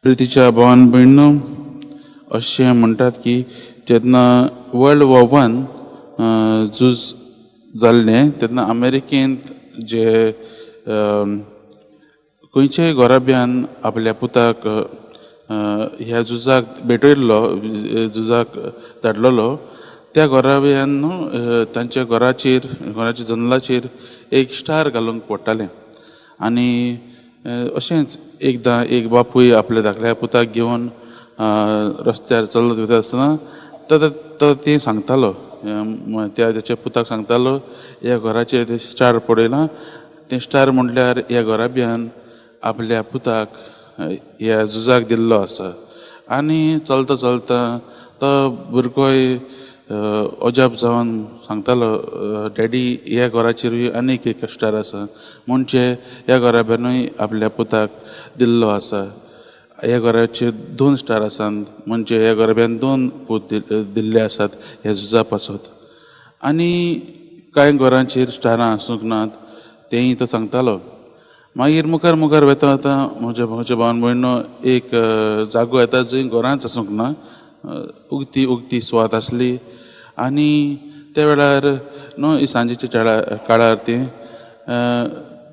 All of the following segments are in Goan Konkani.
प्रितीच्या भावान भयणीनो, अशें म्हणटात की जेन्ना वर्ल्ड वॉर वन झूज जाल्लें तेन्ना अमेरिकेंत जे खंयच्याय घराब्यान आपल्या पुताक ह्या झुजाक भेटयल्लो, झुजाक धाडलेलो, त्या घराब्यान न्हू तांच्या घराचेर, घराच्या जनेलाचेर एक स्टार घालूंक पडटालें. आनी अशेंच एकदां एक बापूय आपल्या धाकल्या पुताक घेवन रस्त्यार चलत वता आसतना तो तें सांगतालो, त्या तेच्या पुताक सांगतालो, ह्या घराचेर ते स्टार पडयलां, तें स्टार म्हटल्यार ह्या घराब्यान आपल्या पुताक ह्या झुजाक दिल्लो आसा. आनी चलता चलता तो भुरगोय अजाप जावन सांगतालो, डॅडी ह्या घराचेरूय आनीक एक स्टार आसा, म्हणजे ह्या घराब्यानूय आपल्या पुताक दिल्लो आसा. ह्या घराचेर दोन स्टार आसात, म्हणजे ह्या घराब्यान दोन पूत दिल्ले आसात ह्या झुजा पासत. आनी कांय घरांचेर स्टारां आसूंक नात तेंय तो सांगतालो. मागीर मुखार मुखार वता वता म्हज्या म्हज्या भावान भयणो एक जागो येता जंय घरांच आसूंक ना, उगती उगती सुवात आसली. आनी त्या वेळार न्हू सांजेच्या काळार ती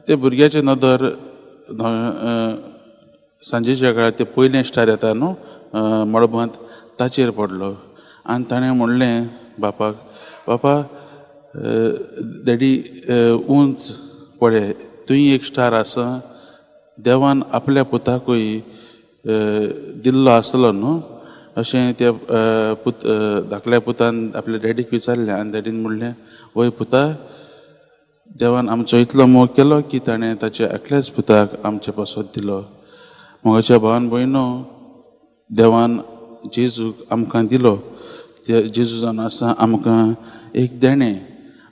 ते भुरग्याचे नदर सांजेच्या काळार ते पयलें स्टार येता न्हू मळबांत ताचेर पडलो. आनी ताणें म्हणलें बापाक, बापा डॅडी उंच पळय थंय एक स्टार आसा, देवान आपल्या पुताकूय दिल्लो आसलो न्हू, अशें त्या पुत धाकल्या पुतान आपल्या डॅडीक विचारलें. आनी डॅडीन म्हणलें, वय पुता, देवान आमचो इतलो मोग केलो की ताणें ताच्या एकल्याच पुताक आमचे पासत दिलो. म्हज्या भावान भयणो, देवान जेजूक आमकां दिलो, ते जेजू जावन आसा आमकां एक देणें.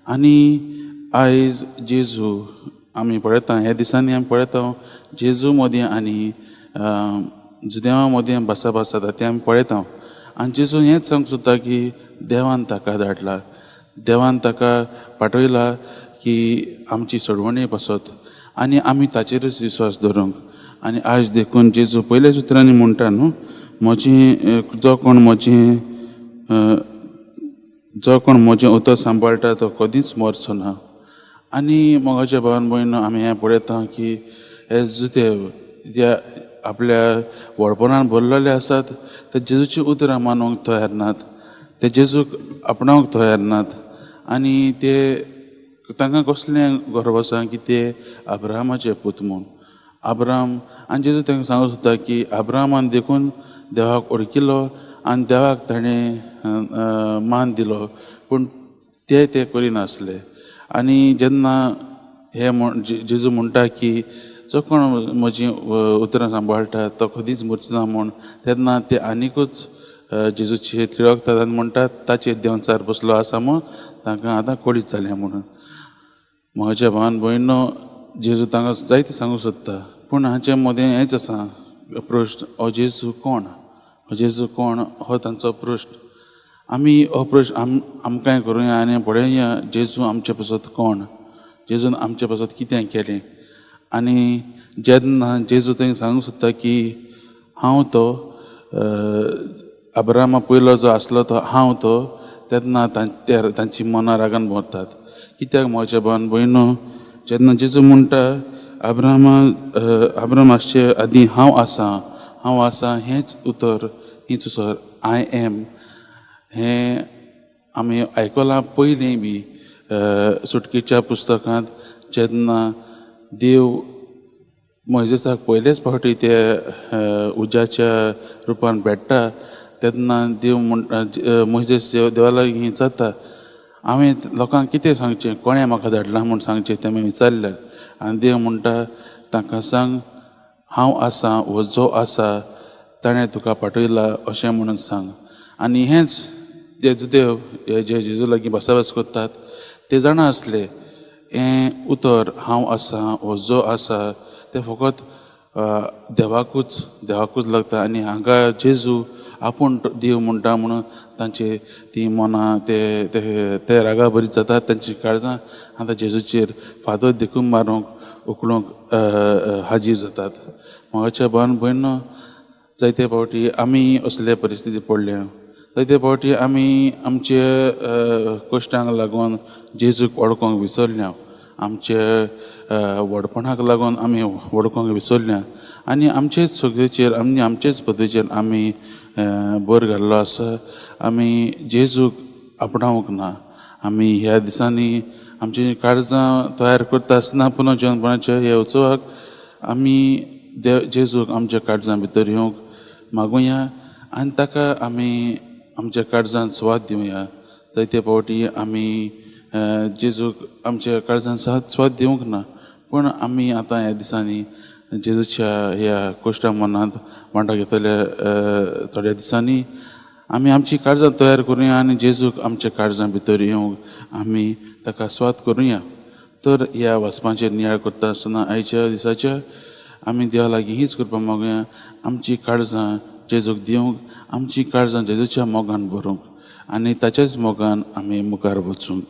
आनी आयज जेजू आमी पळयता, ह्या दिसांनी आमी पळयता जेजू मदीं आनी जुदेवा मदीं भासाभास जाता तें आमी पळयता. आनी जेजू हेंच सांगूंक सोदता की देवान ताका धाडला, देवान ताका पाठयला की आमची सोडवणी पासत आनी आमी ताचेरूच विस्वास दवरूंक. आनी आयज देखून जेजू पयल्याच उतरांनी म्हणटा न्हू, म्हजी जो कोण म्हजी जो कोण म्हजें उतर सांबाळटा तो कदींच मरचो ना. आनी मोगाच्या भावान भयण आमी हें पळयता की हे जुदेव जे आपल्या व्हडपणान भरलेले आसात ते जेजूची उतरां मानूंक तयार नात, ते जेजूक आपणावंक तयार नात. आनी ते तांकां कसलें गर्व आसा की ते अब्राहमाचे पूत म्हूण. अब्राहम आनी जेजू तांकां सांगूंक सोदता की अब्राहमान देखून देवाक ओळखिलो आनी देवाक ताणें मान दिलो, पूण ते ते करिनासले. आनी जेन्ना हे म्हण जेजू म्हणटा की जो कोण म्हजी उतरां सांबाळटा तो कदींच मरचो ना म्हूण, तेन्ना ते आनिकूच जेजूचेर तिडकतात आनी म्हणटात ताचेर देंवचार बसलो आसा म्हूण तांकां आतां कळीत जालें म्हणून. म्हज्या भावान भयणो, जेजू तांकां जायतें सांगूंक सोदता, पूण हाचे मदें हेंच आसा प्रश्न, हो जेजू कोण, हो जेजू कोण हो तांचो प्रश्न. आमी हो प्रश्न आमकांय करुया आनी पळोवया जेजू आमचे पासत कोण, जेजून आमचे पासत कितें केलें. आनी जेन्ना जेजू थंय सांगूंक सोदता की हांव तो अब्राहमा पयलो जो आसलो तो हांव तो, तेन्ना तांची मनां रागान भरतात. कित्याक म्हज्या भावान भयणो, जेन्ना जेजू म्हणटा अब्राहमा अब्राहम आसचे आदीं हांव आसा, हांव आसा हेंच उतर, हीच उतर I am हें आमी आयकलां पयलीं बी सुटकेच्या पुस्तकांत जेन्ना देव मोयजेसाक पयलेच फावटी ते उज्याच्या रुपान भेट्टा तेन्ना देव म्हण मोयजेस देवा लागीं विचारता, हांवें लोकांक कितें सांगचें, कोणें म्हाका धाडलां म्हूण सांगचें तें विचारलें. आनी देव म्हणटा तांकां सांग हांव आसा वो जो आसा ताणें तुका पाठयला अशें म्हणून सांग. आनी हेंच ते जुदेव हे जे जेजू लागीं भासाभास करतात ते जाणा आसले हें उतर हांव आसा वो जो आसा तें फकत देवाकूच देवाकूच लागता. आनी हांगा जेजू आपूण देव म्हणटा म्हणून तांचे ती मनां ते ते रागा बरीच जातात, तांची काळजां आतां जेजूचेर फातर देखून मारूंक उखलूंक हाजीर जातात. म्हाका भावान भयणो, जायते फावटी आमी असले परिस्थिती पडल्या. जायते फावटी आमी आमचे कश्टांक लागून जेजूक वळखोंक विसरल्या. आमचे व्हडपणाक लागून आमी वळखोंक विसरल्या आनी आमचेच सगळेचेर आनी आमचेच पद्दतीचेर आमी भर घाल्लो आसा. आमी जेजूक आपणावंक ना. आमी ह्या दिसांनी आमची काळजां तयार करता आसतना पुनर्जनपणाच्या ह्या उत्सवाक आमी देव जेजूक आमच्या काळजां भितर येवंक मागुया आनी ताका आमी आमच्या काळजान सुवात दिवया. जायते फावटी आमी जेजूक आमच्या काळजान सुवात दिवंक ना, पूण आमी आतां ह्या दिसांनी जेजूच्या ह्या कोश्टा मनांत वांटो घेतल्या थोड्या दिसांनी आमी आमची काळजां तयार करुया आनी जेजूक आमच्या काळजां भितर येवंक आमी ताका सुवात करुया. तर ह्या वाचपाचेर नियाळ करता आसतना आयच्या दिसाच्या आमी देवा लागीं हीच कृपा मागुया, आमची काळजां जेजूक दिवंक, आमची काळजां जेजूच्या मोगान भरूंक आनी ताच्याच मोगान आमी मुखार वचूंक.